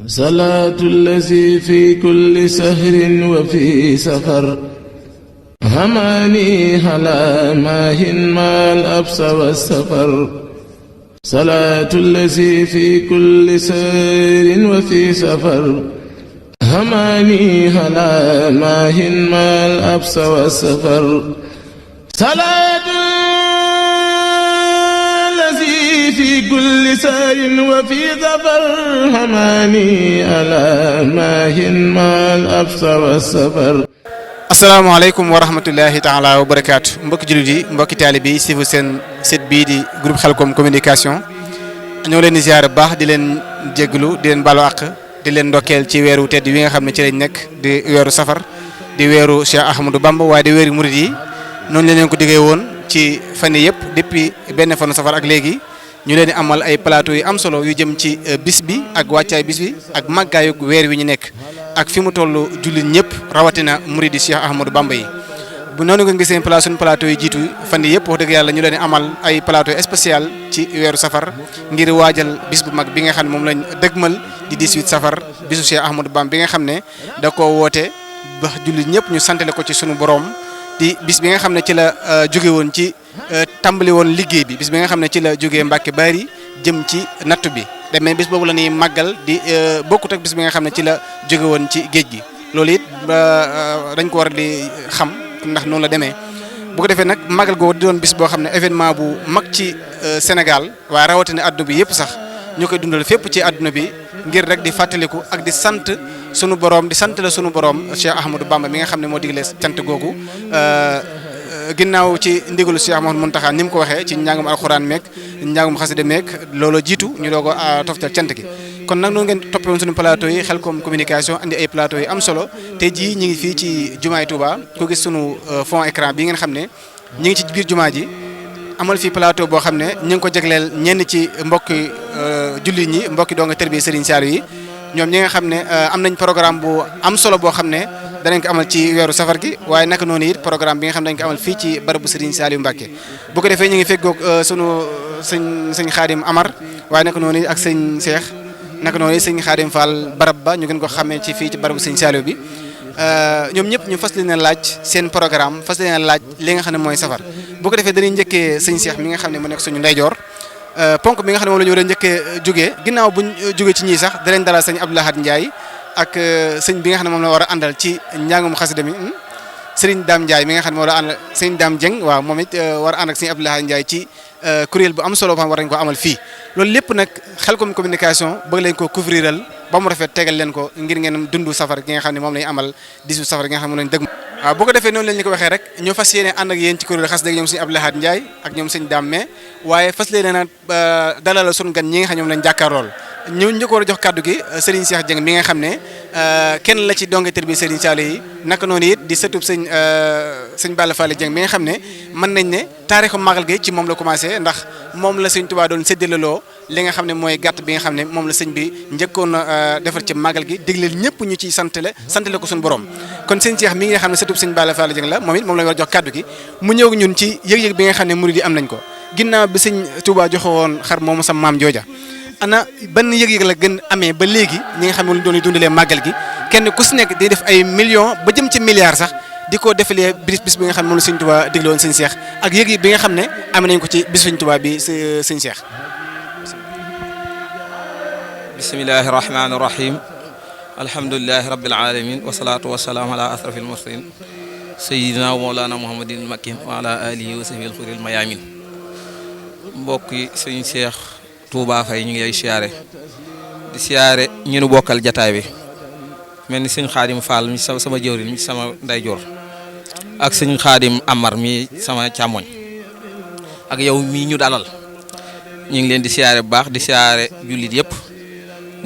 صلاة الذي في كل سهر وفي سفر هماني هلا ماهن ما الأبس والسفر صلاة الذي في كل سهر وفي سفر هماني هلا ماهن ما الأبس والسفر صلاة الذي في كل سهر وفي سفر هماني هلا ماهن ما الأبس والسفر. asalaamaaleykum wa rahmatullahi taala wa barakaatu mbokki jullit yi mbokki taalibe yi sifu seen site bii di groupe Khelcom communication ñoo leen di ziar bu baax di leen jégalu di leen balu àq di leen ndokkeel ci weeru tedd wi nga xam ne ci lañ nekk di weeru safar di weeru Cheikh Ahmadou Bamba waaye di weeru murid yi noonu la leen ko diggee woon ci fan yii yëpp depuis benn fanu safar ak léegi ñu leen di amal ay plateau yu am solo yu jëm ci bis bi ak wàccaay bis bi ak màggaayu weer wi ñu nekk ak fi mu toll jullit ñëpp rawatina muridi Cheikh Ahmadou Bamba yi bu noonu nga gisee suñu plateau yi jiitu fan yii yëpp wax dëgg yàlla ñu leen di amal ay plateau spécial ci weeru safar ngir waajal bis bu mag bi nga xam ne moom lañ dëgmal di 18 safar bisu Cheikh Ahmadou Bamba bi nga xam ne da koo woote ba jullit ñëpp ñu santale ko ci sunu borom di bis bi nga xam ne ci la jóge woon ci tàmbali woon liggéey bi bis bi nga xam ne ci la jógee Mbàkke Bari jëm ci nattu bi demee bis boobu la ñuy màggal di bokkut ak bis bi nga xam ne ci la jóge woon ci géej gi loolu it dañ ko war di xam ndax noonu la demee bu ko defee nag màggal googu di doon bis boo xam ne événement bu mag ci Sénégal waaye rawatina adduna bi yëpp sax ñu koy dundal fépp ci adduna bi ngir rek di fàttaliku ak di sant sunu borom di sant la sunu borom Cheikh Ahmadou Bamba mi nga xam ne moo digle cant googu ginnaaw ci ndigalu Cheikh Mouhamadou Mountakha ni mu ko waxee ci njàngum alxuraan meek njàngum xasida meek loolu jiitu ñu doog a toftal cant gi kon nag noonu ngeen toppee woon suñu plateau yi Khelcom communication andi ay plateau yi am solo tey jii ñu ngi fii ci jumaay Touba ko gis sunu fond écran bi ngeen xam ne ñu ngi ci biir jumaa ji amal fii plateau boo xam ne ñu ngi ko jagleel ñenn ci mbokki jullit ñi mbokki doo nga tërbi Serigne Saliou yi ñoom ñi nga xam ne am nañ programme bu am solo boo xam ne danañ ko amal ci weeru safar gi waaye naka noonu it programme bi nga xam ne dañ ko amal fii ci barabu Serigne Saliou Mbacké bu ko defee ñu ngi feggoog sunu sëñ Khadim Amar waaye naka noonu it ak sëñ Cheikh naka noonu it sëñ Khadim Fall barab ba ñu gën ko xamee ci fii ci barabu Serigne Saliou bi ñoom ñëpp ñu fas leen a laaj seen programme fas leen a laaj li nga xam ne mooy safar bu ko defee dañuy njëkkee sëñ Cheikh mi nga xam ne mu nekk suñu ndeyjoor ponk bi nga xam ne moom la ñu war a njëkkee jógee ginnaaw buñ jógee ci ñii sax danañ dalal sëñ Abdou Lahad Ndiaye ak sëñ bi nga xam ne moom la war a àndal ci njàngum xasida mi Serigne Dame Ndiaye mi nga xam ne moom la àndal sëñ Dame Dieng waaw moom it war a ànd ak sëñ Abdou Lahad Ndiaye ci kuréel bu am solo boo xam war nañ ko amal fii loolu lépp nag Khelcom communication bëgg leen ko couvriral ba mu rafet tegal leen ko ngir ngeen dundu safar gi nga xam ne moom lañ amal 18 safar gi nga xam ne moom lañ dëgg waaw bu ko defee noonu lañ ñu ko waxee rek ñoo fas yéene ànd ak yéen ci kuréel xas dëgg ñoom sëñ Abdou Lahad Ndiaye ak ñoom sëñ Dame mais waaye fas leen nag dalal sunu gan ñi nga xam ñoom lañ jàkkaarlool ñu ko war a jox kàddu gi Serigne Cheikh Dieng mi nga xam ne kenn la ci donga tër bi Serigne Saliou yi naka noonu it di sëtub sëñ Balla Fall Dieng mi nga xam ne mën nañ ne taarixu magal gi ci moom la commencé ndax moom la sëñ Touba doon séddalaloo li nga xam ne mooy gàtt bi nga xam ne moom la sëñ bi njëkkoon a defar ci magal gi digleel ñëpp ñu ciy santale ko suñu borom kon sëñ Cheikh mi nga xam ne sëtub sëñ Balla Fall Dieng la moom it moom la war a jox kàddu gi mu ñëw ñun ci yëg-yëg bi nga xam ne murid yi am nañ ko ginnaaw bi sëñ Touba joxe woon xar moomu sa maam jooja ana ban yëg-yëg la gën amee ba léegi ñi nga xam ne doon dundalee màggal gi kenn ku si nekk day def ay millions ba jëm ci milliards sax di ko defalee bis bi nga xam ne moom la sëñ Touba digle woon sëñ Cheikh ak yëg-yëg bi nga xam ne amee nañ ko ci bis sëñ Touba bi sëñ Cheikh. bismillahi rahmaani rahim alhamdulilahi rabbil alamin wasalaatu wasalaam ala asrafil mursalin sayyidina wa mawlana muhammadin makin wa ala alihi wa sahbihi alxuril mayamin mbokk yi sëñ Cheikh Touba Faye ñu ngi lay siyaare di siyaare ñu nu bokkal jataay bi mel ni sëñ Khadim Fall mi sama jëwriñ mi sama ndeyjoor ak sëñ Khadim Amar mi sama càmmoñ ak yow mii ñu dalal ñu ngi leen di siyaare bu baax di siyaare jullit yëpp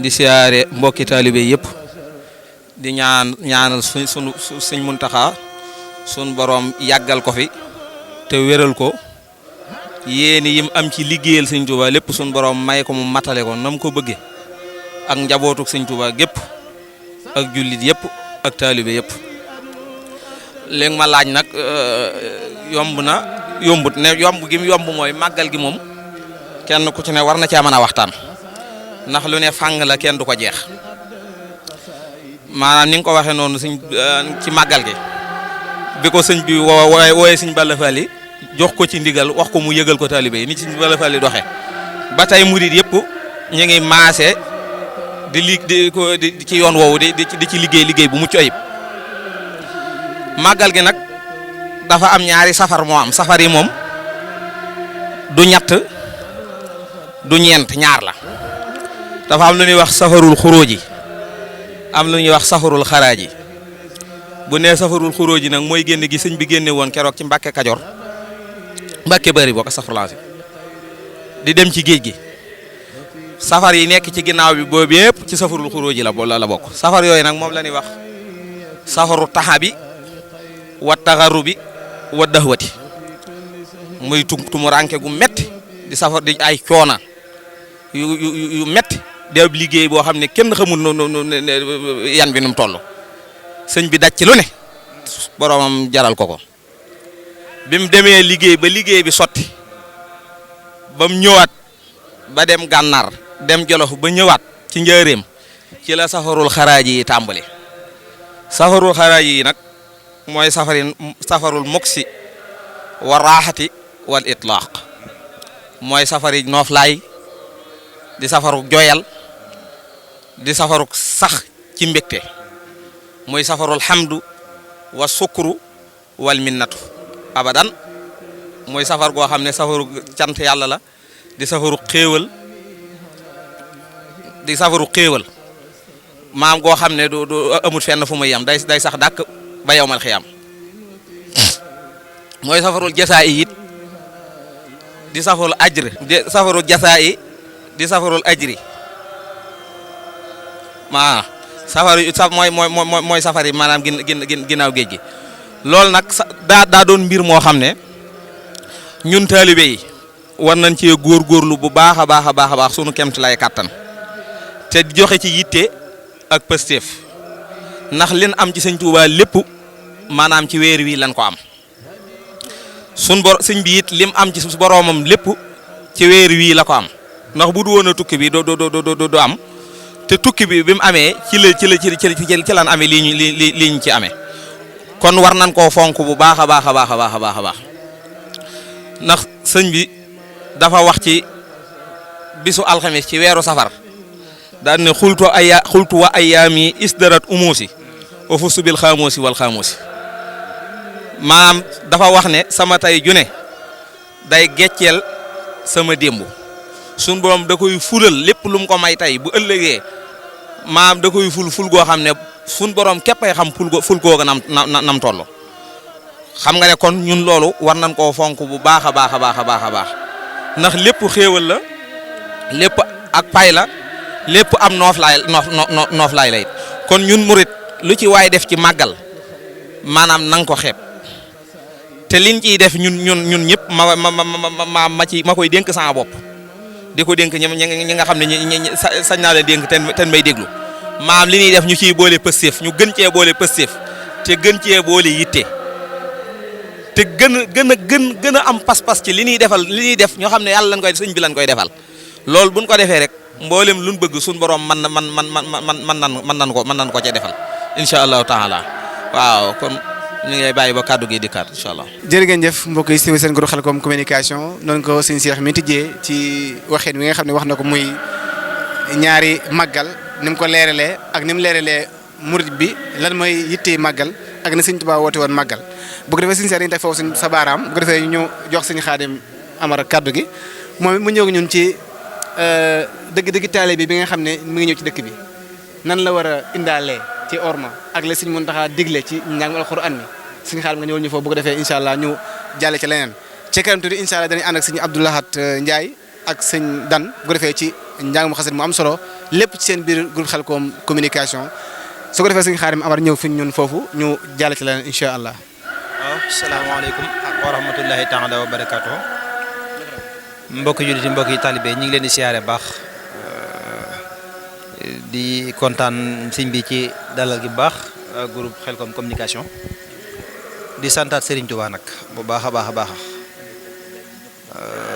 di siyaare mbokki taalibe yëpp di ñaanal sunu sëñ Muntaxa sun borom yàggal ko fi te wéral ko yéeni yim am ci liggéeyal sëñ Touba lépp suñ borom may ko mu matale ko nam ko bëgge ak njabootuk sëñ Touba gépp ak jullit yëpp ak taalibe yëpp léegi ma laaj nag yombut ne yomb gi mu yomb mooy màggal gi moom kenn ku ci ne war na caa mën a waxtaan ndax lu ne fàng la kenn du ko jeex maanaam ni nga ko waxee noonu sëñ ci màggal gi bi ko sëñ bi wooyee sëñ Balla Fally jox ko ci ndigal wax ko mu yëgal ko taalibe yi ni ci sëñ Balla Fally doxee ba tey murid yëpp ñu ngi maase di ci yoon woowu di ci liggéey bu mucc ayib màggal gi nag dafa am ñaari safar moo am safar yi moom du ñett du ñeent ñaar la dafa am lu ñuy wax safarul xuróoji am lu ñuy wax safarul xaraaji bu nee safarul xuróoji nag mooy génn gi sëñ bi génne woon keroog ci Mbàkke Kajoor Mbàkke Bari boo ko safrulancé di dem ci géej gi safar yi nekk ci ginnaaw bi boobu yëpp ci safarul xuróoji la bokk safar yooyu nag moom la ñuy wax safaru taxabi wa taxarubi wa daxwati muy tumuranke gu metti di safar di ay coona yu metti di ab liggéey boo xam ne kenn xamul yan bi nu mu toll sëñ bi daj ci lu ne boromam jaral ko bi mu demee liggéey bi sotti ba mu ñëwaat ba dem gànnaar dem jolof ba ñëwaat ci njaareem ci la safarul xaraaji yi tàmbali safarul xaraaji yi nag mooy safarul muksi wa raaxati wal itlaaq mooy safari nooflaay di safaruk joyal di safaruk sax ci mbégte mooy safarul hamdu wa sukru wal minnatu abadan mooy safar goo xam ne safaru cant yàlla la di safaru xéewal maam goo xam ne du amul fenn fu muy yam day sax dàkk ba yawmal xiyaam mooy safarul jasaa'i it di safarul ajri di safarul jasaa'i di safarul ajri mooy safar yi maanaam ginnaaw géej gi loolu nag daa doon mbir moo xam ne ñun taalibe yi war nañ cee góorgóorlu bu baax a baax sunu kemt lay kàttan te joxe ci yitte ak pësteef ndax leen am ci sëñ Tuubaa lépp maanaam ci weer wi lan ko am sëñ bi it lim am ci boroomam lépp ci weer wii la ko am ndax bu du woon a tukki bi do am te tukki bi mu amee ci lan amee lii ñu ci amee kon war nañ koo fonk bu baax a baax ndax sëñ bi dafa wax ci bisu alxamis ci weeru safar daan ne xultu wa ayyaami isdarat umuusi wa fustu bil xaamuusi wal xaamuusi maanaam dafa wax ne sama tay june day gecceel sama démb suñ borom da koy fulal lépp lu mu ko may tay bu ëllëgee maanaam da koy ful goo xam ne suñ borom képp ay xam ful googa nam toll xam nga ne kon ñun loolu war nañ koo fonk bu baax a baax ndax lépp xéewal la lépp ak pay la lépp am nooflaay la it kon ñun murit lu ci waay def ci màggal maanaam nang ko xeeb te liñ ciy def ñun ñëpp ma koy dénk sama bopp di ko dénk ñi nga xam ne ñi sañ naa leen dénk ten may déglu maam li ñuy def ñu ciy boole pëstéef ñu gën cee boole pëstéef te gën cee boole yitte te gën a am pas-pas ci li ñuy def ñoo xam ne yàlla lañ koy sëñ bi lañ koy defal loolu buñ ko defee rek mboolem luñ bëgg suñ borom mën nan ko cee defal incha allahu taala waaw kon ñu ngi bàyyi ba kàddu gi dikkaat incha allah. jërë ngeen jëf mbokk yi si seen groupe Khelcom communication noonu ko sëñ Cheikh mi tijjee ci waxin wi nga xam ne wax na ko muy ñaari màggal ni mu ko leeralee ak ni mu leeralee murid bi lan mooy yittee màggal ak na sëñ Tuubaa woote woon màggal bu ko defee sëñ Cheikh dañuy teg foofu sa baaraam bu ko defee ñu jox sëñ Xaadim Amar kàddu gi moom mu ñëw ñun ci dëgg taalibe bi nga xam ne mu ngi ñëw ci dëkk bi nan la war a indaalee ci orma ak la sëñ Muntaxa digle ci njàngum alxuraan mi sëñ Xaadim nga ñëwal ñu foofu bu ko defee incha allah ñu jàlle ci leneen ci kanam tuuti incha allah dañuy ànd ak sëñ Abdou Lahad Ndiaye ak sëñ Dan bu ko defee ci njàngum xasida mu am solo lépp ci seen biir groupe Khelcom communication su ko defee sëñ Xaadim Amar ñëw fi ñun foofu ñu jàlle ci leneen incha allah. waaw salaamaaleykum wa rahmatullahi taala wa barakaatu. mbokki jullit yi mbokki taalibe ñu ngi leen di siyaare baax di kontaan sëñ bi ci dalal gi bu baax groupe Khelcom communication di santaat Serigne Touba nag bu baax a baax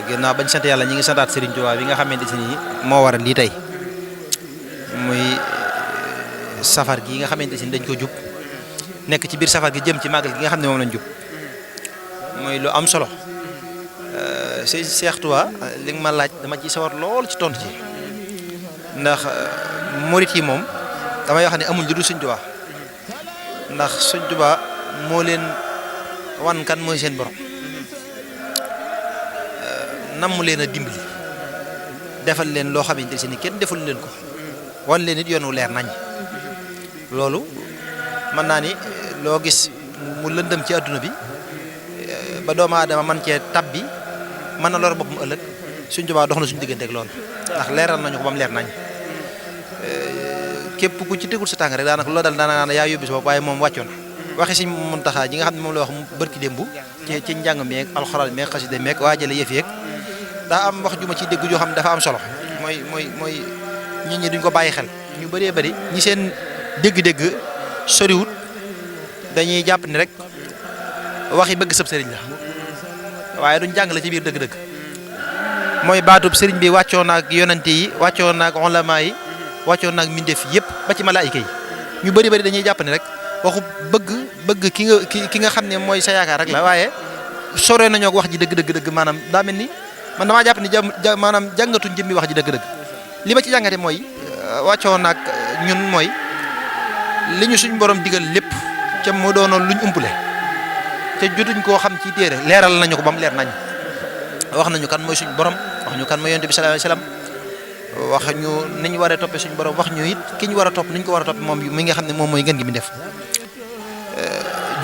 ginnaaw bañ sant yàlla ñi ngi santaat Serigne Touba bi nga xamante ni moo waral lii tey muy safar gi nga xamante si dañ ko jub nekk ci biir safar gi jëm ci màggal gi nga xam ne moom lañ jub mooy lu am solo sëñ Cheikh Touba li nga ma laaj dama ci sawar lool ci tontu ci ndax murit yi moom damay wax ne amuñ lu dul sëñ Touba ndax sëñ Touba moo leen wan kan mooy seen borom namm leen a dimbali defal leen loo xamante si ni kenn deful leen ko wan leen it yoonu leer nañ loolu mën naa ni loo gis mu lëndëm ci adduna bi ba doomu aadama man cee tab bi mën na lor boppam ëllëg Sëñ Tuubaa dox na suñu digganteeg loolu ndax leeral nañu ko ba mu leer nañ képp ku ci tegul sa tànk rek daanaka loo dal daanaka yaa yóbbi sa bopp waaye moom wàccoon waxi Sëñ Muntaxaa ji nga xam ne moom la wax bërki démb ci njàng meeg alxuraan meeg xasida meeg waajale yëf yeeg daa am wax ju ma ciy dégg joo xam ne dafa am solo mooy nit ñi duñ ko bàyyi xel ñu bëree bëri ñi seen dégg-dégg soriwut dañuy jàpp ni rek waxi bëgg sëb sëriñ la waaye duñ jàng la ci biir dëgg-dëgg mooy baatub sëriñ bi wàccoon ak yonante yi wàccoon ak ulama yi wàccoon ak mbindeef yëpp ba ci malaayika yi ñu bëri bëri dañuy jàpp ni rek waxu bëgg ki nga xam ne mooy sa yaakaar rek la waaye sore nañoo wax ji dëgg maanaam daa mel ni man damaa jàpp ni maanaam jàngatuñ jëmmi wax ji dëgg-dëgg li ma ci jàngate mooy wàccoon ak ñun mooy li ñu suñ borom digal lépp ca mu doonoon luñ umpule te jotuñ koo xam ci téere leeral nañu ko ba mu leer nañ wax nañu kan mooy suñ borom wax ñu kan mooy yonent bi sallallahu alayhi wasallam wax ñu ni ñu war a toppee suñ borom wax ñu it ki ñu war a topp ni ñu ko war a toppee moom mi nga xam ne moom mooy gën gi mi def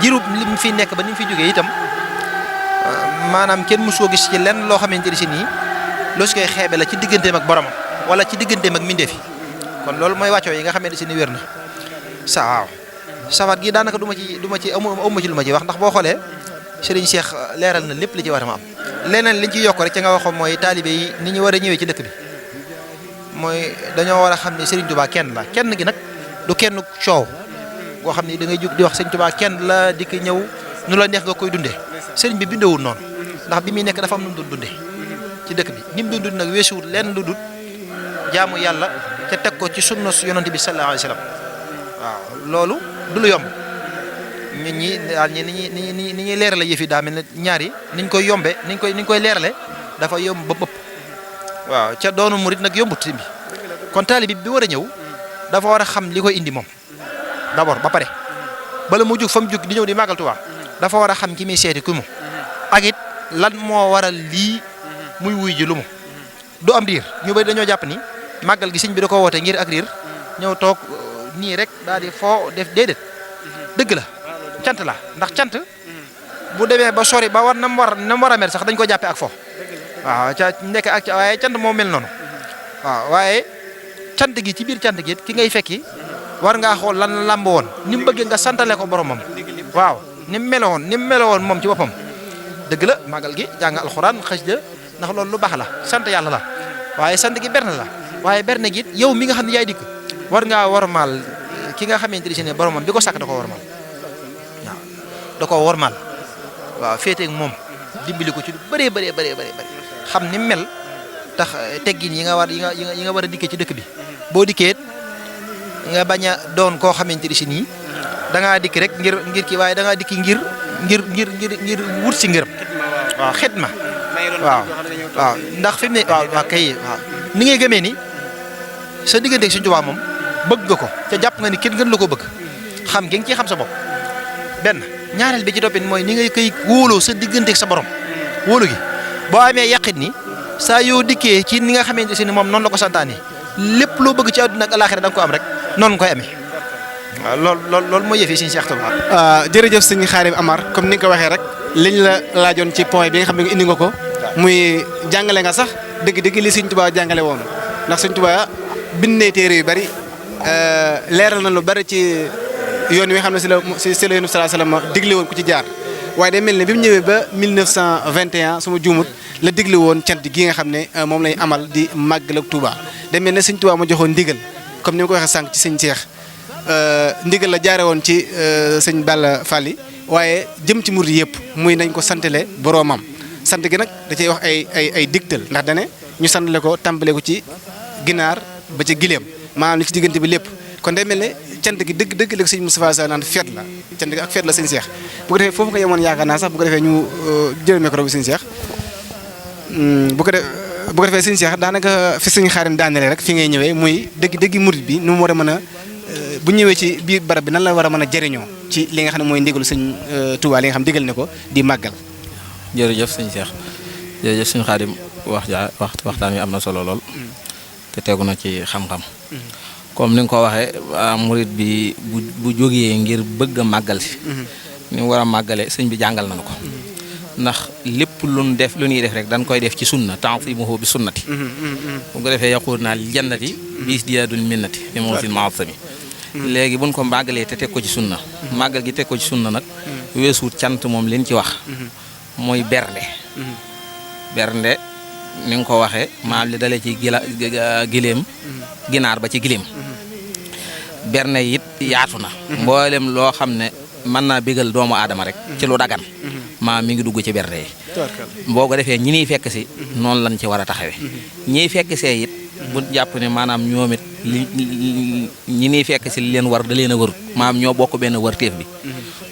jirub li mu fi nekk ba ni mu fi jógee itam maanaam kenn mësoo gis ci lenn loo xamante ni si nii loo si koy xeebe la ci digganteem ak boromam wala ci digganteem ak mbindeef yi kon loolu mooy wàccoo yi nga xamante si ni wér na waaw safar gi daanaka du ma ci amu ci lu ma ci wax ndax boo xoolee Serigne Cheikh leeral na lépp li ci war a ma am leneen liñ ci yokk rek ca nga waxoon mooy taalibe yi ni ñu war a ñëwee ci dëkk bi mooy dañoo war a xam ne Serigne Touba kenn la kenn gi nag du kenn coow boo xam ne da ngay jóg di wax Serigne Touba kenn la di ko ñëw nu la neex nga koy dundee Serigne bi bindewul noonu ndax bi muy nekk dafa am nu mu doon dundee ci dëkk bi ni mu doon dund nag weesuwul lenn lu dul jaamu yàlla te teg ko ci sunna yonent bi sallallahu alayhi wasallam waaw loolu du lu yomb ñun ñi daal ni ñuy leerale yëf yi daa mel ne ñaar yi niñ koy yombe niñ koy leerale dafa yomb ba bëpp waaw ca doonu murit nag yombut si bi kon taalibe bi war a ñëw dafa war a xam li koy indi moom d'abord ba pare bala mu jug fa mu jug di ñëw di màggal Tuubaa dafa war a xam ki muy seeti ku mu ak it lan moo waral lii muy wuy ji lu mu du am riir ñu bari dañoo jàpp ni màggal gi sëñ bi da ko woote ngir ak riir ñëw toog nii rek daal di foo def déedéet dëgg la cant la ndax cant bu demee ba sori ba war na mu war a mel sax dañ ko jàppee ak fo waaw ca nekk ak waaye cant moo mel noonu waaw waaye cant gi ci biir cant gi ki ngay fekki war ngaa xool lan làmb woon ni mu bëggee nga santale ko boromam waaw ni mu melowoon moom ci boppam dëgg la màggal gi jàng alxuraan xasida ndax loolu lu baax la sant yàlla la waaye sant gi berne la waaye berne gi yow mi nga xam ne yaay dikk war ngaa wormaal ki nga xamante ne boromam bi ko sàkk da ko wormaal waaw da ko wormaal waaw féeteeg moom dimbali ko ci lu bëree xam ni mel tax teggin yi nga war a dikkee ci dëkk bi boo dikkee nga bañ a doon koo xamante ne si nii da ngaa dikk rek ngir kii waaye da ngaa dikki ngir wut si ngërëm waaw xidma waaw ndax fi mu ne waaw kay waaw ni ngay gëmee ni sa digganteeg Sëñ Tuubaa moom bëgg nga ko te jàpp nga ni kenn gën la ko bëgg xam nga ci xam sa bopp benn ñaareel bi ci toppin mooy ni ngay koy wóoloo sa digganteeg sa borom wóolu gi boo amee yàqit ni saa yoo dikkee ci ni nga xamante ne moom noonu la ko santaane lépp loo bëgg ci àdduna ak alaaxira da nga ko am rek noonu nga koy amee waaw loolu mooy yëf yi Sëñ Cheikh Touba. jërëjëf sëñ Xaadim Amar comme ni nga ko waxee rek liñ la laajoon ci point bi nga xam ne indi nga ko muy jàngale nga sax dëgg-dëgg li Sëñ Touba jàngale woon ndax Sëñ Touba bindee téere yu bari leeral na lu bari ci yoon wi nga xam ne si la Yonent bi sallallahu alayhi wasallam digle woon ku ci jaar waaye day mel ne bi mu ñëwee ba 1921 suma juumut la digle woon cant gi nga xam ne moom lay amal di màggal ak Touba day mel ne Sëñ Touba ma joxoon ndigal comme ni ma ko waxee sànq ci Sëñ Cheikh ndigal la jaare woon ci Sëñ Balla Fally waaye jëm ci murid yëpp muy nañ ko santale boroomam sant gi nag da cay wax ay digtal ndax dane ñu santale ko tàmbale ko ci ginaar ba ca gileem maanaam li ci diggante bi lépp kon day mel ne cant gi dëgg la ko sëñ Moustapha Sall naan feet la cant gi ak feet la sëñ Cheikh bu ko defee foofu nga yemoon yaakaar naa sax bu ko defee ñu jël micro bi sëñ Cheikh bu ko defee sëñ Cheikh daanaka fi sëñ Xaadim daanele rek fi ngay ñëwee muy dëgg murit bi nu mu war a mën a bu ñëwee ci biir barab bi nan la war a mën a jëriñoo ci li nga xam ne mooy ndigalu sëñ Touba li nga xam digal ne ko di màggal. jërëjëf sëñ Cheikh jërëjëf sëñ Xaadim waxtaan wi am na solo lool te tegu na ci xam-xam comme ni nga ko waxee murit bi bu jógee ngir bëgg a màggal si ni mu war a màggale sëñ bi jàngal nañu ko ndax lépp lu ñuy def rek dañ koy def ci sunna ta'zimuhu bi sunnati bu ko defee yaqul naa li jannati biis diyaadul minnati li moo sin maasami léegi buñ ko màggalee te teg ko ci sunna màggal gi teg ko ci sunna nag weesuut cant moom liñ ci wax mooy bernde ni nga ko waxee maam li dalee ci gileem ginaar ba ci gileem berne it yaatu na mboolem loo xam ne mën naa bégal doomu aadama rek ci lu dagan maam mi ngi dugg ci berne yi boo ko defee ñi niy fekk si noonu lañ ci war a taxawee ñiy fekk see it bu jàpp ne maanaam ñoom it ñi niy fekk si li leen war da leen a warut maam ñoo bokk benn warteef bi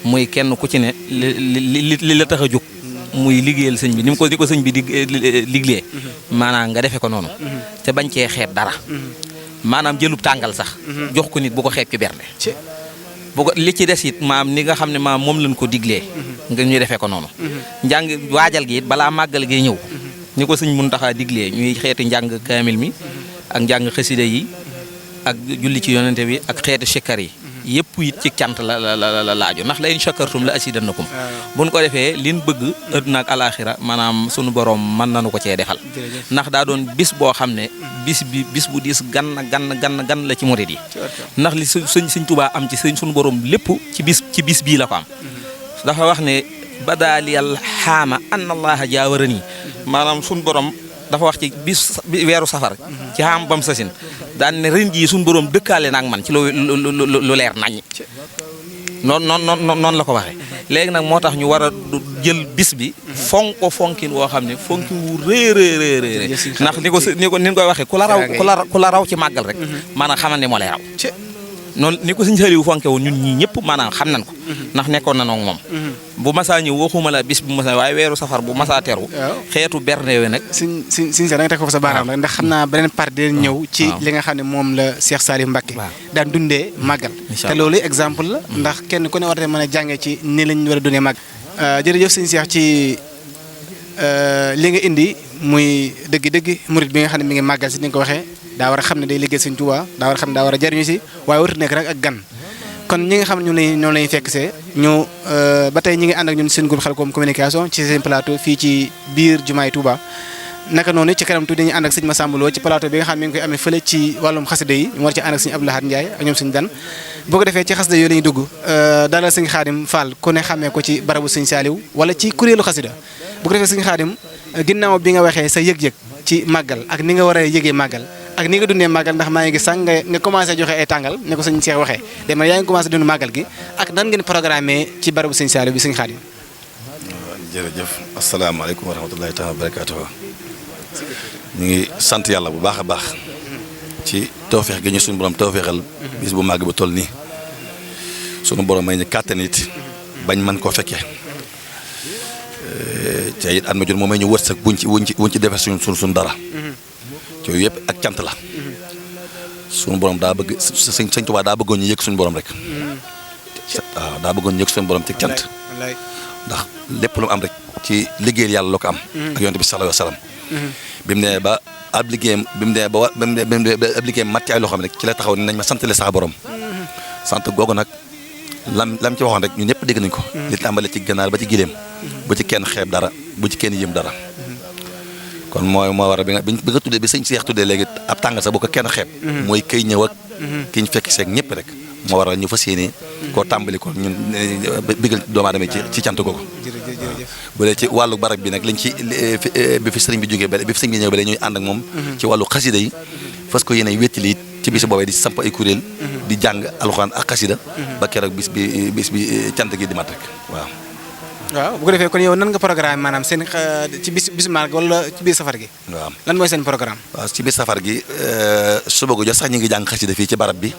muy kenn ku ci ne li la tax a jóg muy liggéeyal sëñ bi ni ko sëñ bi di liggéey maanaam nga defe ko noonu te bañ cee xeeb dara maanaam jëlub tàngal sax jox ko nit bu ko xeeb ci bernde bu ko li ci des it maam ni nga xam ne maam moom lañ ko diglee nga ñu defee ko noonu njàng waajal gi it balaa màggal gi ñëw ni ko sëñ Muntaxa diglee ñuy xeeti njàng kaamil mi ak njàng xasida yi ak julli ci yonente bi ak xeeti sikkar yi yëpp it ci cant la laaju ndax la in shakartum la azidannakum buñ ko defee liñ bëgg àdduna ak alaaxira maanaam sunu borom mën nañu ko cee defal ndax daa doon bis boo xam ne bis bu diis gan la ci murid yi ndax li sëñ Tuubaa am ci sunu borom lépp ci bis bii la ko am dafa wax ne badaaliyal xaama anna allaha jaawarani maanaam sunu borom dafa wax ci weeru safar ci xam bam sasin daan ne ren jii suñu borom dëkkaale na ak man ci lu leer nañ noonu la ko waxee léegi nag moo tax ñu war a jël bis bi fonkin woo xam ne fonkin wu rëy ndax ni koy waxee ku la raw ci màggal rek maanaam xamal ne moo lay raw noonu ni ko sëñ Saliou fonke woon ñun ñii ñëpp maanaam xam nañ ko ndax nekkoon na noonu moom bu masaa ñëw waxuma la bis bu masaa waaye weeru safar bu masaa teru xeetu berne yooyu nag siñ da nga teg foofu sa baaraam rek ndax xam naa beneen part di ñëw ci li nga xam ne moom la Cheikh Saliou Mbacké daan dundee màggal te loolu exemple la ndax kenn ku ne war a mën a jàngee ci ni lañ war a dundee màggal jërëjëf sëñ Cheikh ci li nga indi muy dëgg murid bi nga xam ne mi ngi màggal si ni nga ko waxee daa war a xam ne day liggéey sëñ Tuubaa daa war a xam ne daa war a jariñu si waaye warut nekk rek ak gan kon ñi nga xam ne ñoo lay fekk see ñu ba tey ñi ngi ànd ak ñun seen groupe Khelcom communication ci seen plateau fii ci biir jumaay Touba naka noonu ci kanam tuuti dañuy ànd ak sëñ Massamba Lo ci plateau bi nga xam ne mi ngi koy amee fële ci wàllum xasida yi ñu war ci ànd ak sëñ Abdou Lahad Ndiaye ak ñoom sëñ Dan boo ko defee ci xasida yooyu la ñuy dugg dalal sëñ Xaadim Fall ku ne xamee ko ci barabu sëñ Saliou wala ci kuréelu xasida bu ko defee sëñ Xaadim ginnaaw bi nga waxee sa yëg-yëg ci màggal ak ni nga war a yëgee màggal ak ni nga dundee màggal ndax maa ngi sànq nga commencé joxe ay tàngal ne ko sëñ Cheikh waxee dama yaa ngi commencé dund màggal gi ak nan ngeen programmé ci barabu sëñ Saliou bi sëñ Xaadim. jërëjëf asalaamaaleykum wa rahmatullahi taala wa barakaatuhu ñu ngi sant yàlla bu baax a baax ci tawfeex gi ñu suñu borom tawfeexal bis bu màgg bu toll nii suñu borom may ñu kàttan it bañ mën koo fekkee te it at ma jot moom may ñu wërsëg wuñ ci defee suñ dara ci yooyu yëpp ak cant la suñu borom daa bëgg sëñ Tuubaa daa bëggoon ñu yëg suñu borom rek waaw daa bëggoon ñu yëg suñu borom ci cant ndax lépp lu mu am rek ci liggéeyal yàlla loo ko am ak yonent bi sallallahu alayhi wa sallam bi mu nee ba ab liggéeyam bi mu nee ba ab liggéeyam mat ci ay loxoom rek ci la taxaw ni nañ ma santale saa borom sant googu nag lam ci waxoon rek ñu ñëpp dégg nañ ko li tàmbale ci ganaar ba ci gileem bu ci kenn xeeb dara bu ci kenn yëm dara kon moo war a bi nga tuddee bi sëñ Seex tuddee léegi ab tàngal sax bu ko kenn xeeb mooy këy ñëw ak ki ñu fekk seeg ñëpp rek moo waral ñu fas yéene koo tàmbali ko ñun bëggal doomu aadama ci cant googu bu dee ci wàllu barab bi nag lañ ci bi fi sëriñ bi jógee bi fi sëriñ bi ñëw ba ñuy ànd ak moom ci wàllu xasida yi fas ko yéene wéttali ci bis boobee di samp ay kuréel di jàng alxuraan ak xasida ba keroog bis bi cant gi di mat rek waaw bu ko defee kon yow nan nga programme maanaam seen ci bis màgg wala ci biir safar gi. waaw lan mooy seen programme. waaw ci biir safar gi suba gu jot sax ñu ngi jàng xasida fii ci barab bi.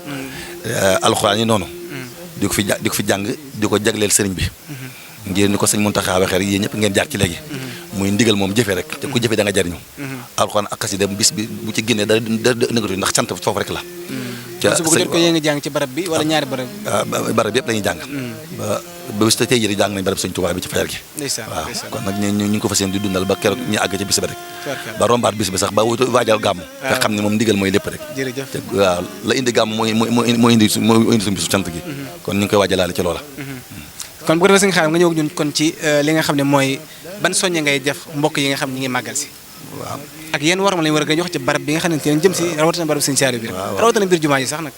alxuraan yi noonu di ko fi jàng di ko jagleel sëriñ bi ngir ni ko sëñ Muntaxa waxee rek yéen ñëpp ngeen jaar ci léegi muy ndigal moom jëfee rek te ku jëfee da nga jariñu alxuraan ak xasida bis bi bu ci génnee da nëngatu ndax sant foofu rek la su bëgg ko yéen ngi jàng ci barab bi wala ñaari barab yëpp dañuy jàng ba bis tey jii jàng nañ barab sëñ Tuubaa bi ci fajar gi waaw kon nag ñu ngi ko fas yéene di dundal ba keroog ñu àgg ca bis ba rek ba rombaat bis bi sax ba waajal gàmm nga xam ne moom ndigal mooy lépp rek te waaw la indi gàmm mooy indi suñu bisu sant gi kon ñu ngi koy waajalaale ci loola kon bu ko defee sëñ Xaadim nga ñëw ak ñun kon ci li nga xam ne mooy ban soññe ngay def mbokk yi nga xam ne ñi ngi màggal si waaw ak yéen war ma lañu war a gën a jox ci barab bi nga xam ne teen jëm si rawatina barab sëñ Saaliw bi rawatina biir jumaa ji sax nag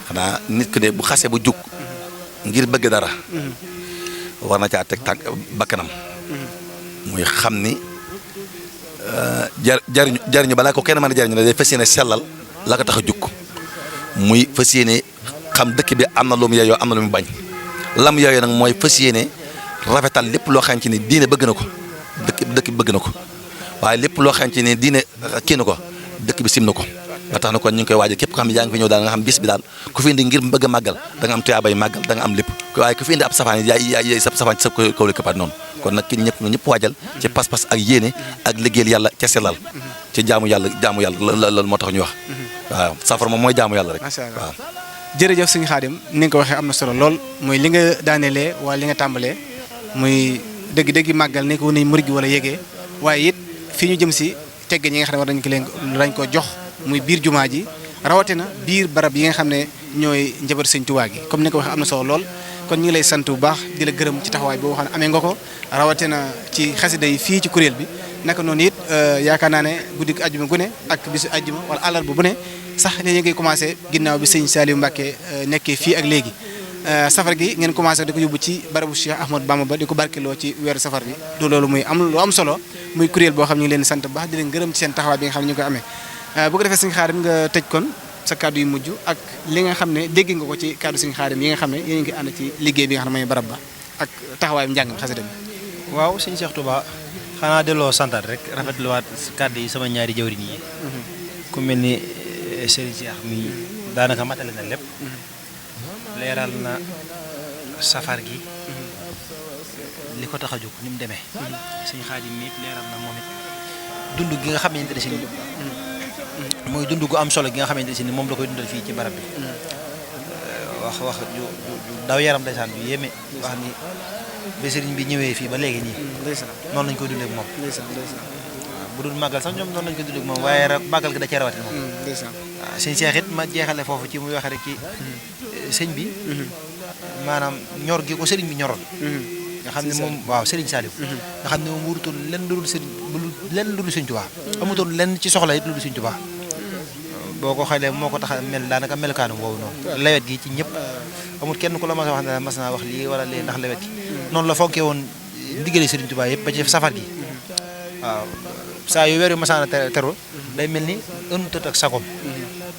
xanaa nit ki de bu xasee bu jug ngir bëgg dara war na caa teg tànk bakkanam muy xam ni jariñu balaa ko kenn mën a jariñu ne day fas yéene sellal la ko tax a jug muy fas yéene xam dëkk bi am na lu mu yeyoo am na lu mu bañ lam yooyu nag mooy fas yéene rafetal lépp loo xam ci ni diine bëgg na ko dëkk bi bëgg na ko waaye lépp loo xam ci ni diine kii na ko dëkk bi sim na ko ba tax na kon ñu ngi koy waajal képp ko xam ne yaa ngi fi ñëw daal nga xam bis bi daal ku fi indi ngir bëgg a màggal da nga am tuyaabay màggal da nga am lépp waaye ku fi indi ab safaan yaay sa safaan ci sa kaw li këpaat noonu kon nag ki ñëpp waajal ci pas-pas ak yéene ak liggéeyal yàlla ca sellal ci jaamu yàlla loolu moo tax ñu wax waaw safar moom mooy jaamu yàlla rek waaw jërëjëf sëñ Xaadim ni nga ko waxee am na solo lool mooy li nga daanelee wala li nga tàmbalee muy dëgg-dëgg màggal ne ko ni murid gi wala yégee waaye it fii ñu jëm si tegg ñi nga xam ne war nañ ko leen dañ ko jox muy biir jumaa ji rawatina biir barab yi nga xam ne ñooy njabar sëñ Tuubaa gi comme ni nga ko waxee am na solo lool kon ñu ngi lay sant bu baax di la gërëm ci taxawaay boo xam ne amee nga ko rawatina ci xasida yi fii ci kuréel bi naka noonu it yaakaar naa ne guddi ajjuma gu ne ak bisu ajjuma wala àllarba bu ne sax ne ñu ngi commencé ginnaaw bi sëñ Saliou Mbacké nekkee fii ak léegi safar gi ngeen commencé di ko yóbbu ci barabu Cheikh Ahmadou Bamba ba di ko barkeloo ci weeru safar bi du loolu muy am lu am solo muy kuréel boo xam ñu ngi leen sant bu baax di leen gërëm ci seen taxawaay bi nga xam ne ñu ngi koy amee bu ko defee sëñ Xaadim nga tëj kon sa kàddu yu mujj ak li nga xam ne dégg nga ko ci kàddu sëñ Xaadim yi nga xam ne yéen ngi ànd ci liggéey bi nga xam ne mooy barab ba ak taxawaayam njàng xasida bi waaw sëñ Cheikh Touba xanaa delloo santaat rek rafetluwaat kàddu yi sama ñaari jawriñ yi ku mel ni Serigne Cheikh mi daanaka matale na lépp leeral na safar gi li ko tax a jóg ni mu demee sëñ Xaadim mi leeral na moom it dund gi nga xamante ne si mooy dund gu am solo gi nga xamante ne si moom la koy dundal fii ci barab bi wax ju daw yaram ndeysaan bi yéeme wax ni ba sëriñ bi ñëwee fii ba léegi nii noonu lañ koy dundee ak moom bu dul màggal sax ñoom noonu lañ koy dundee ak moom waaye màggal gi da cee rawatina moom waaw sëñ Cheikh it ma jeexale foofu ci muy wax rek ci sëñ bi maanaam ñor gi ko sëriñ bi ñoroon nga xam ne moom waaw sëriñ Saliou nga xam ne moom wurutoon lenn lu dul sëriñ Tuubaa amutoon lenn ci soxla it lu dul sëriñ Tuubaa boo ko xoolee moo ko tax a mel daanaka melukaanu boobu noonu lewet gi ci ñëpp amul kenn ku la mas a wax ne mas naa wax lii wala lii ndax lewet gi noonu la fonkee woon ndiggale sëriñ Tuubaa yëpp ba ci safar gi waaw saa yu weer yu masaana teru day mel ni ëntët ak sagom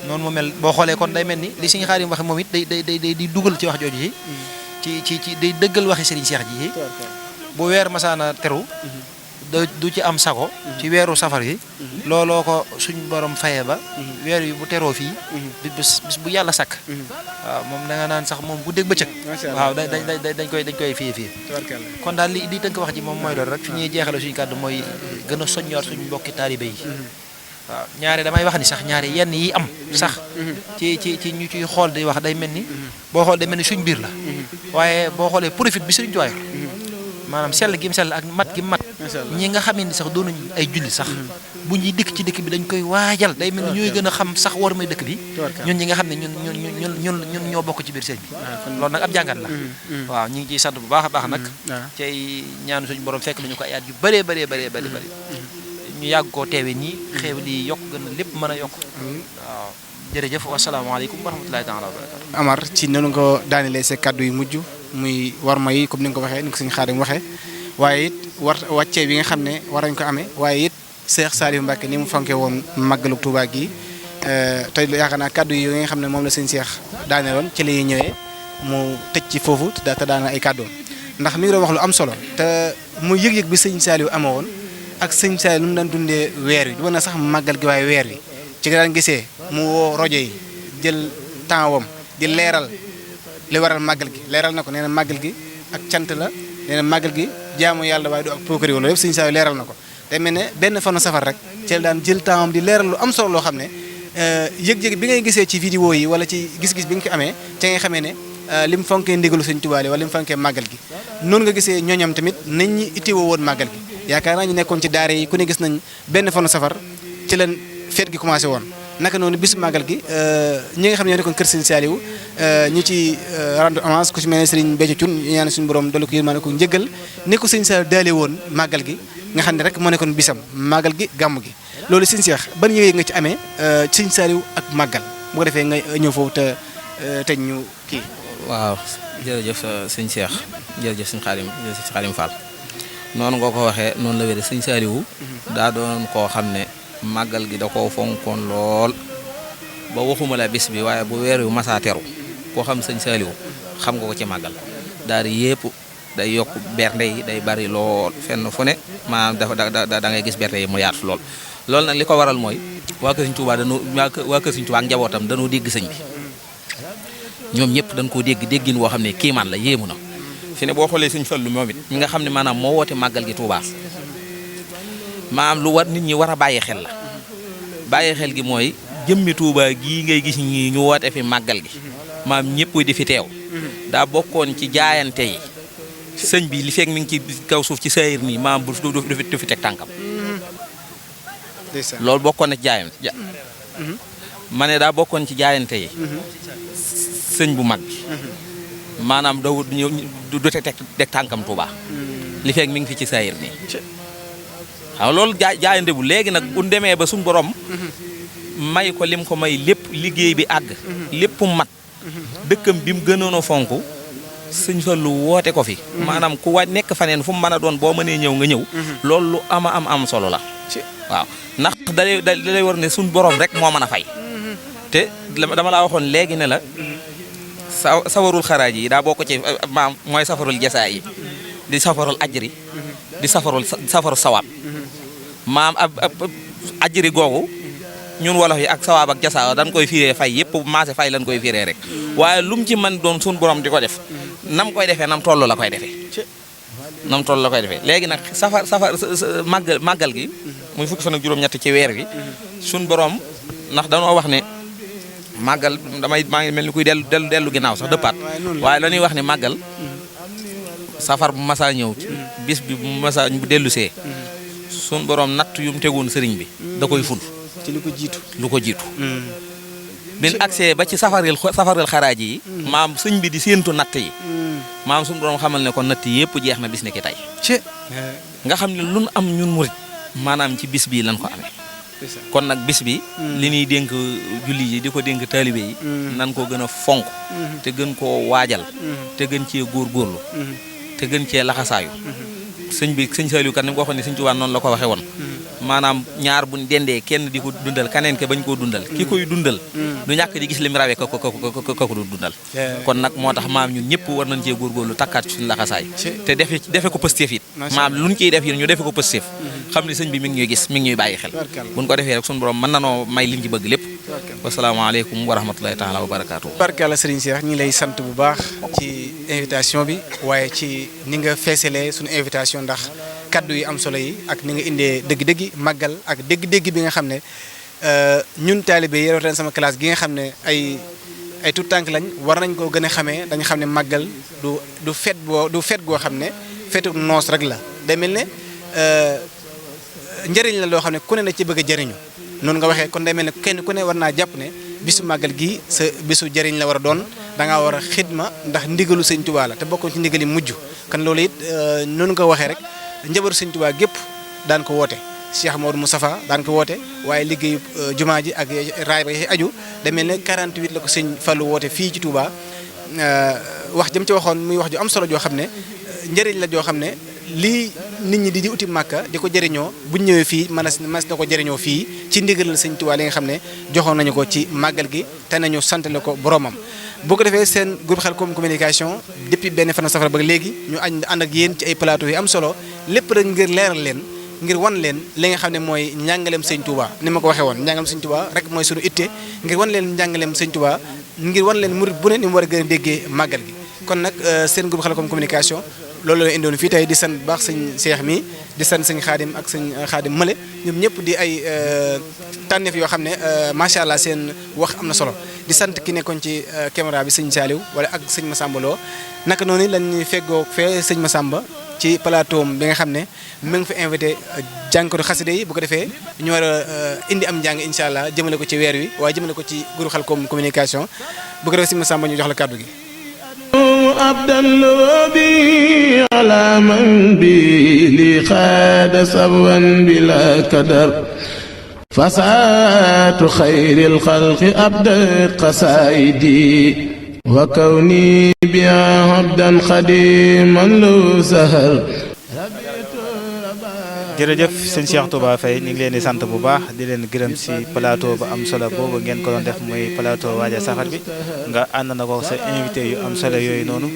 noonu mu mel boo xoolee kon day mel ni li sëriñ Xaadim waxe moom it day di dugal ci wax jooju yi ci day dëggal waxi sëriñ Cheikh ji bu weer masaana teru du ci am sago ci weeru safar yi looloo ko suñ borom fayee ba weer yi bu teroo fii bis bu yàlla sakk waaw moom da nga naan sax moom bu dégg bëccëg waaw dañ koy fii kon daal li tënk wax ji moom mooy loolu rek fi ñuy jeexale suñu kàddu mooy gën a soññoot suñu mbokki taalibe yi waaw ñaare damay wax ni sax ñaare yenn yi am sax ci ñu ciy xool di wax day mel ni boo xool day mel ni suñ biir la waaye boo xoolee profit bi Sëriñ Tuubaa maanaam sell gi mu sell ak mat gi mat ñi nga xam ne sax doonuñ ay julli sax bu ñuy dikk ci dëkk bi dañ koy waajal day mel ni ñooy gën a xam sax war may dëkk bi ñun ñi nga xam ne ñun ñoo bokk ci biir sëñ bi loolu nag ab jàngat la waaw ñu ngi ciy sant bu baax a baax nag cay ñaanu suñu borom fekk nañu ko ay at yu bëree ñu yàgg koo teewee nii xew li yokk gën a lépp mën a yokk waaw jërëjëf wasalaamaaleykum wa rahmatulahi taala wa barakatu Amar ci nanu nga ko daanelee sa kàddu yu mujj muy war ma yi comme ni nga ko waxee ni ko sëñ Xaadim waxee waaye it wàccee bi nga xam ne war nañ ko amee waaye it Cheikh Saliou Mbacké ni mu fanke woon màggalu Touba gi te yaakaar naa kàddu yi nga xam ne moom la sëñ Cheikh daaneeloon ci la ñuy ñëwee mu tëj ci foofu te daane ay kàddoom ndax mi ngi doon wax lu am solo te mu yëg-yëg bi sëñ Saliou amee woon ak sëñ Saliou nu mu daan dundee weer wi du na sax màggal gi waaye weer wi ci nga daan gisee mu woo rajo yi jël temps wam di leeral li waral màggal gi leeral na ko nee na màggal gi ak cant la nee na màggal gi jaamu yàlla waaye du ak pookari woon loolu yëpp sëñ Saliou leeral na ko te mel ne benn fanu safar rek ci la daan jël temps di leeral lu am solo loo xam ne yëg-yëg bi ngay gisee ci vidéo yi wala ci gis-gis bi nga ko amee ca ngay xamee ne li mu fonkee ndigalu sëñ Tuubaa wala li mu fonkee màggal gi noonu nga gisee ñooñam tamit nañ ñi itteewoo woon màggal gi yaakaar naa ñu nekkoon ci daara yi ku ne gis nañ benn fanu safar ci leen feet gi commencé woon naka noonu bisu màggal gi ñi nga xam ne ñoo nekkoon kër sëñ Saliou ñu ci rendre hommage ku ci mel ne Serigne Béthio Thioune ñu ñaan suñu borom dolli ko yërmande ko njëggal ne ko sëñ Saliou daale woon màggal gi nga xam ne rek moo nekkoon bisam màggal gi gàmm gi loolu sëñ Cheikh ban yëg nga ci amee sëñ Saliou ak màggal bu ko defee nga ñëw foofu te tëj ñu kii. waaw jërëjëf sëñ Cheikh jërëjëf sëñ Xaadim Fall noonu nga ko waxee noonu la wéree sëñ Saliou daa doon koo xam ne màggal gi da koo fonkoon lool ba waxuma la bis bi waaye bu weer yu masaa teru koo xam sëñ Saliou xam nga ko ci màggal daal yépp day yokk bernde yi day bari lool fenn fu ne maanaam da ngay gis bernde yi mu yaatu lool loolu nag li ko waral mooy waa kër sëñ Tuubaa waa kër sëñ Tuubaa ak njabootam dañoo dégg sëñ bi ñoom ñëpp dañ koo dégg déggin woo xam ne kiimaan la yéemu na fi ne boo xoolee sëñ Fallu moom it mi nga xam ne maanaam moo woote màggal gi Tuubaa maanaam lu war nit ñi war a bàyyi xel la bàyyi xel gi mooy jëmmi Tuubaa gii ngay gis ñi ñu woote fi màggal gi maam ñëpp di fi teew daa bokkoon ci jaayante yi sëñ bi li fekk mi ngi ci kaw suuf ci saayir nii maam du fi teg tànkam loolu bokkoon na ci jaayante ma ne daa bokkoon ci jaayante yi sëñ bu mag bi maanaam du teg tànkam Tuubaa li fekk mi ngi fi ci saayir nii xam loolu jaayante bu léegi nag bu demee ba suñu borom may ko lim ko may lépp liggéey bi àgg lépp mat dëkkam bi mu gënoon a fonk sëñ Fallu woote ko fi maanaam ku wa nekk faneen fu mu mën a doon boo mënee ñëw nga ñëw loolu lu am solo la waaw ndax dalay war ne suñ borom rek moo mën a fay te dama laa waxoon léegi ne la safarul xaraaj yi daa bokk ci maam mooy safarul jasaa yi di safarul ajri di safaru sawaab maam ab ajri googu ñun wolof yi ak sawaab ak jasaa dañ koy firee fay yëpp maase fay lañ koy firee rek waaye lu mu ci mën doon suñ borom di ko def nam koy defee nam toll la koy defee léegi nag safar màggal gi muy fukki fan ak juróom-ñett ci weer wi suñ borom ndax dañoo wax ne màggal maa ngi mel ni kuy dellu ginnaaw sax dëppaat waaye la ñuy wax ne màggal safar bu masaa ñëw bis bi bu masaa bu dellusee suñ borom natt yu mu tegoon sëriñ bi da koy ful ci lu ko jiitu bin accès ba ci safaril xaraaj yi maam sëñ bi di séentu natt yi maam suñu borom xamal ne kon natt yi yëpp jeex na bis ne ki tey nga xam ne lu nu am ñun murit maanaam ci bis bii lañ ko amee kon nag bis bi li ñuy dénk julli yi di ko dénk taalibe yi nan ko gën a fonk te gën koo waajal te gën cee góorgóorlu te gën cee laxasaayu sëñ Saliou kat ni mu ko waxoon ne sëñ Tuubaa noonu la ko waxee woon maanaam ñaar buñ dendee kenn di ko dundal kaneen ke bañ koo dundal ki koy dundal du ñàkk di gis lim rawee ko du dundal kon nag moo tax maam ñun ñëpp war nañ cee góorgóorlu takkaat suñu laxasaay te defe ko pëstéef it maam luñ ciy def yi ñu defe ko pëstéef xam ne sëñ bi mi ngi ñuy gis mi ngi ñuy bàyyi xel buñ ko defee rek suñu borom mën nanoo may liñ ci bëgg lépp wasalaamaaleykum wa rahmatulahi taala wa barakaatu barkalla Serigne Cheikh ñi lay sant bu baax ci invitation bi waaye ci ni nga feesalee suñu invitation ndax kaddu yi am solo yi ak ni nga indee dëgg-dëgg màggal ak dëgg-dëgg bi nga xam ne ñun taalibe yi rawatina sama classe gi nga xam ne ay tout tànk lañ war nañ koo gën a xamee dañu xam ne màggal du fet goo xam ne fetu noos rek la day mel ne njëriñ la loo xam ne ku ne na ci bëgg a jëriñu noonu nga waxee kon day mel ne kenn ku ne war naa jàpp ne bisu màggal gi sa bisu jëriñ la war a doon da ngaa war a xidma ndax ndigalu sëñ Tuubaa la te bokkoon ci ndigal yi mujj kon loolu it noonu nga waxee rek njabootu sëñ Tuubaa gépp daan ko woote Cheikh Maodo Moustapha daan ko woote waaye liggéeyu jumaa ji ak raay ba aju da mel ne 48 la ko sëñ Fallou woote fii ci Touba wax jëm ci waxoon muy wax ju am solo joo xam ne njëriñ la joo xam ne lii nit ñi di uti Màkka di ko jëriñoo buñ ñëwee fii mas na ko jëriñoo fii ci ndigalal sëñ Tuubaa li nga xam ne joxoon nañu ko ci màggal gi te nañu sant la ko boromam. boo ko defee seen groupe Khelcom communication depuis benn fan safara ba léegi ñu ànd ak yéen ci ay plateau yi am solo lépp rek ngir leeral leen ngir wan leen li nga xam ne mooy njàngaleem sëñ Tuubaa ni ma ko waxee woon njàngaleem sëñ Tuubaa rek mooy suñu itte ngir wan leen njàngaleem sëñ Tuubaa ngir wan leen murid bu ne ni mu war a gën a déggee màggal gi. kon nag seen groupe Khelcom communication loolu la indoon fii tey di sant baax sëñ Cheikh mi di sant sëñ Xaadim ak sëñ Xaadim Male ñoom ñëpp di ay tànneef yoo xam ne macha allah seen wax am na solo di sant ki nekkoon ci caméra bi sëñ Saliou wala ak sëñ Massamba Lo naka noonu lañ feggoo fee sëñ Massamba ci plateau bi nga xam ne mu ngi fa invité jànkatu xasida yi bu ko defee ñu war a indi am njàng incha allah jëmale ko ci weer wi waaye jëmale ko ci groupe Khelcom communication bu ko defee sëñ Massamba ñu jox la kàddu gi. عبدا لبي على من بي لي خاد سبوا بلا كدر فساة خير الخلق أبدت قصائدي وكوني بها عبدا خديما له سهر. jërëjëf sëñ Cheikh Touba Faye ñu ngi leen di sant bu baax di leen gërëm si plateau bu am solo boobu ngeen ko doon def muy plateau waajal safar bi nga ànd na ko sa invité yu am solo yooyu noonu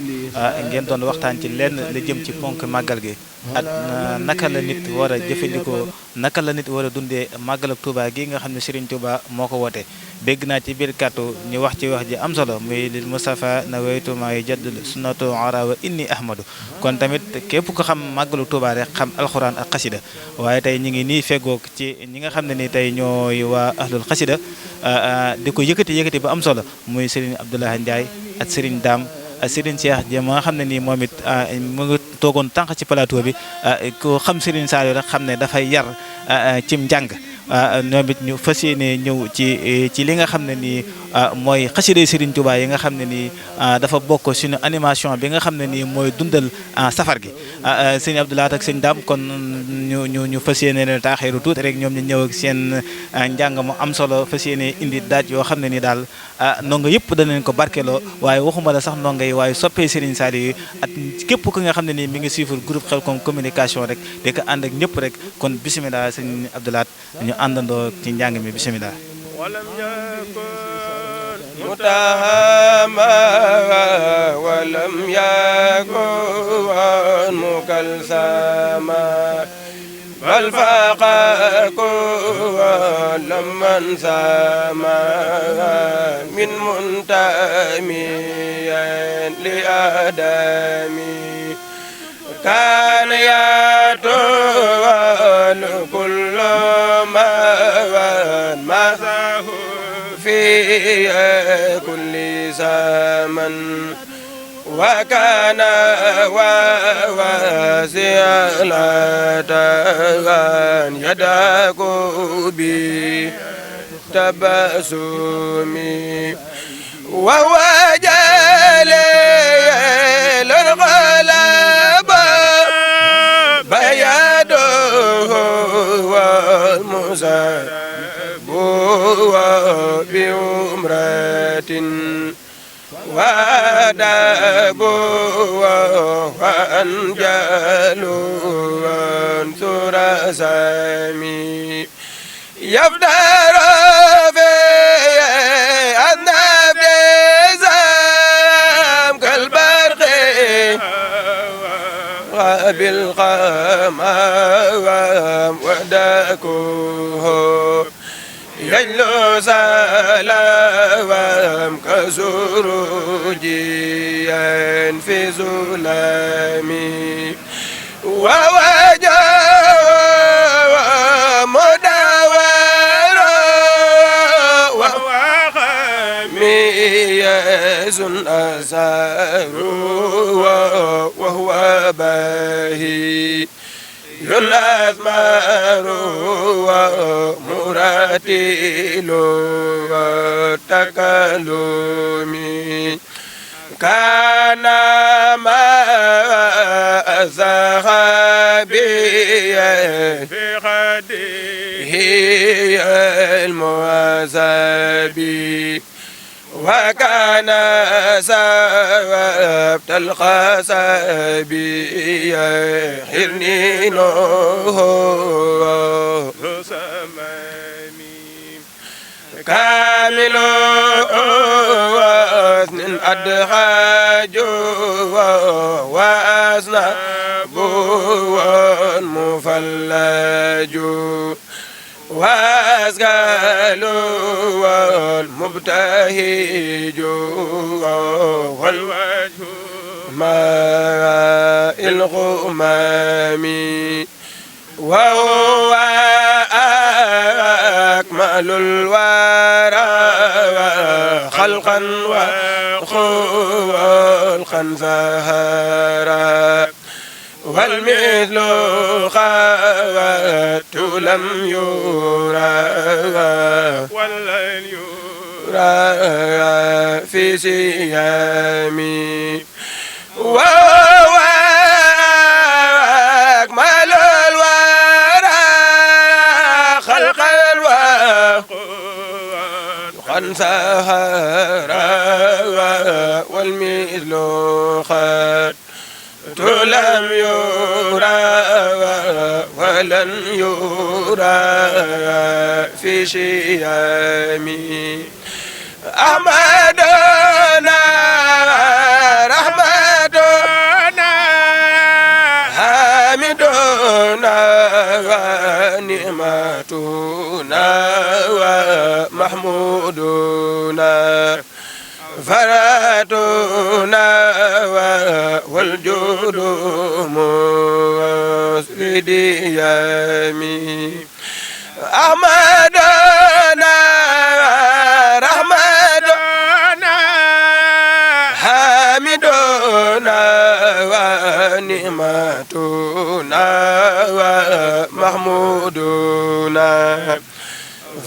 ngeen doon waxtaan ci lenn la jëm ci ponk màggal gi ak naka la nit war a jëfandikoo naka la nit war a dundee màggal ak Touba gi nga xam ne Serigne Touba moo ko woote. dégg naa ci biir kàttu ñu wax ci wax ji am solo muy lil Mustafa na waytu maa yujaddid sunnatu arawa inni ahmadu kon tamit képp ko xam màggalu Touba rek xam alxuraan ak xasida waaye tey ñu ngi nii feggoog ci ñi nga xam ne ni tey ñooy waa ahlul xasida di ko yëkkati ba am solo muy Serigne Abdoulaye Ndiaye ak Serigne Dame ak Serigne Cheikh Dia ma nga xam ne nii moom it mu ngi toogoon tànq ci plateau bi ko xam Serigne Saliou rek xam ne dafay yar cim njàng ñoom it ñu fas yéene ñëw ci li nga xam ne nii mooy xasida Serigne Touba yi nga xam ne nii dafa bokk suñu animation bi nga xam ne nii mooy dundal safar gi sëñ Abdoulaye ak sëñ Dame kon ñu fas yéene ne taaxeeru tuuti rek ñoom ñu ñëw ak seen njàng mu am solo fas yéene indi daaj yoo xam ne nii daal ndongo yëpp danañ ko barkeloo waaye waxuma la sax ndongo yi waaye soppee Serigne Saliou yi ak képp ku nga xam ne nii mi ngi suivre groupe Khelcom communication rek di ko ànd ak ñëpp rek kon bisimilah sëñ Abdoulaye ñu àndandoo ci njàng mi bisimilah. ولم يكن متهما ولم يكن مكلسما بل فاق كل من سما من منتمي لآدمي كان يطول كل ما في كل زمن وكان واسعة يداك بتبسمي وهو جليل الغلب بياده والمساب بأمرة وادب وأنجل وانثر سامي يفتر في النبي زام كالبرق بالقمام وداكوه يجلو سلام كسروجي في ظلامي ووجه مدور وهو خميز أزار وهو باهي الأثمار ومراتل وتكلمي كان ما صحابي في خديه المعذبي وكان سبت القصب يحرني نوه كامل وزن أدخاج وأصناب مفلج وأسقال والمبتهج والوجه ماء الغمام وهو أكمل الورى خلقا وخلقا ظهرا والمثل خوات لم يرى ولن يرى في سيامي وهو أكمل الورى خلقا وخلقا ظهرا والمثل خوات لم يرى ولن يرى في شيامي أحمدنا رحمتنا حامدنا ونعمتنا ومحمودنا فراتنا والجود مسرد يامي أحمدنا رحمتنا حامدنا ونعمتنا ومحمودنا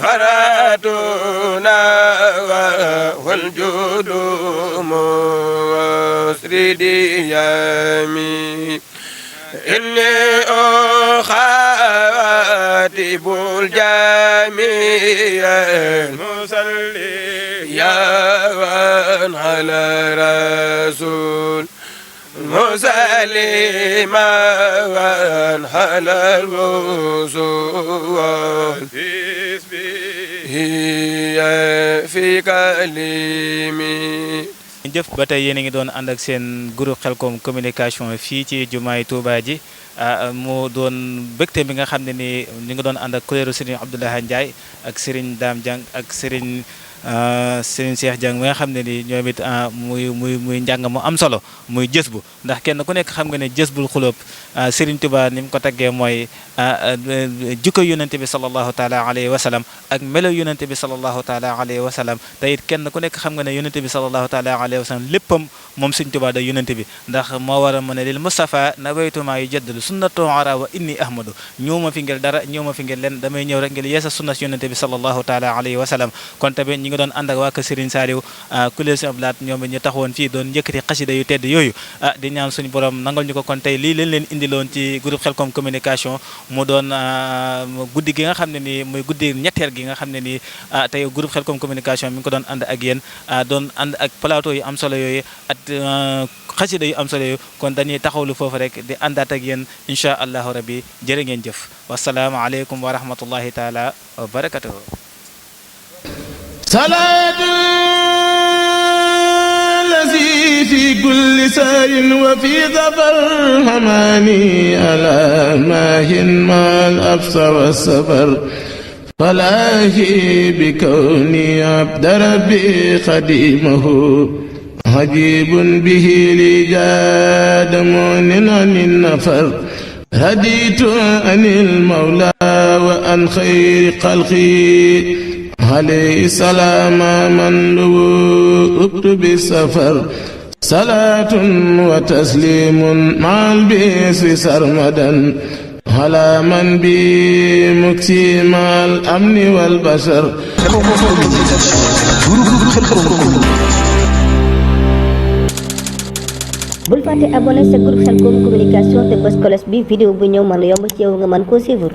فراتنا والجود مسرد يامي إني أخاطب الجميع المصلي على رسول مسلما على الوصول في كلمي jëf ba tey yéen a ngi doon ànd ak seen groupe Khelcom communication fii ci jumaay Touba ji mu doon bégte bi nga xam ne ni ñu ngi doon ànd ak kuréelu Serigne Abdoulaye Ndiaye ak Serigne Dame Diang ak Serigne Cheikh Diang mi nga xam ne ni ñoom it muy njàng mu am solo muy jës bu ndax kenn ku nekk xam nga ne jës bul xulóob Serigne Touba ni mu ko taggee mooy jukko yonente bi sallallahu taala alayhi wa sallam ak melo yonente bi sallallahu taala alayhi wa sallam te it kenn ku nekk xam nga ne yonente bi sallallahu taala alayhi wa sallam léppam moom Serigne Touba da yonente bi ndax moo war a mën a lil Mustafa nawaytuma yu jaddalu sunnatu ara wa inni ahmadu ñëw ma fi ngir dara ñëw ma fi ngir leen damay ñëw rek ngir yeesa sunna yonente bi sallallahu taala alayhi wa sallam kon tamit ñi ngi doon ànd ak waa kër Serigne Saliou kuléel si ablaat ñoom it ñu taxawoon fii doon yëkkati xasida yu tedd yooyu di ñaan suñu borom nangal ñu ko kon tey lii leen indiloon ci groupe Khelcom communication mu doon guddi gi nga xam ne nii muy guddi ñetteel gi nga xam ne nii tey groupe Khelcom communication mi ngi ko doon ànd ak yéen doon ànd ak plateau yu am solo yooyu ak xasida yu am solo yooyu kon dañuy taxawlu foofu rek di àndaat ak yéen incha allahu rabbi jërë ngeen jëf wasalaamu aleykum wa rahmatullahi taala wa barakatuhu صلاة الذي في كل سار وفي ظفر حماني على ماهن مع الأبص والسفر فلاهي بكوني عبد ربي خديمه عجيب به لي جاد مؤن عن النفر هديت عن المولى وعن خير خلقي عليه السلام من لوؤت بالسفر صلاة وتسليم مع البئس سرمدا على من بمكسي مع الأمن والبشر bul fàtte abonné sa groupe Khelcom communication te bës cloche bi vidéo bu ñëw mën a yomb ci yow nga mën koo suivre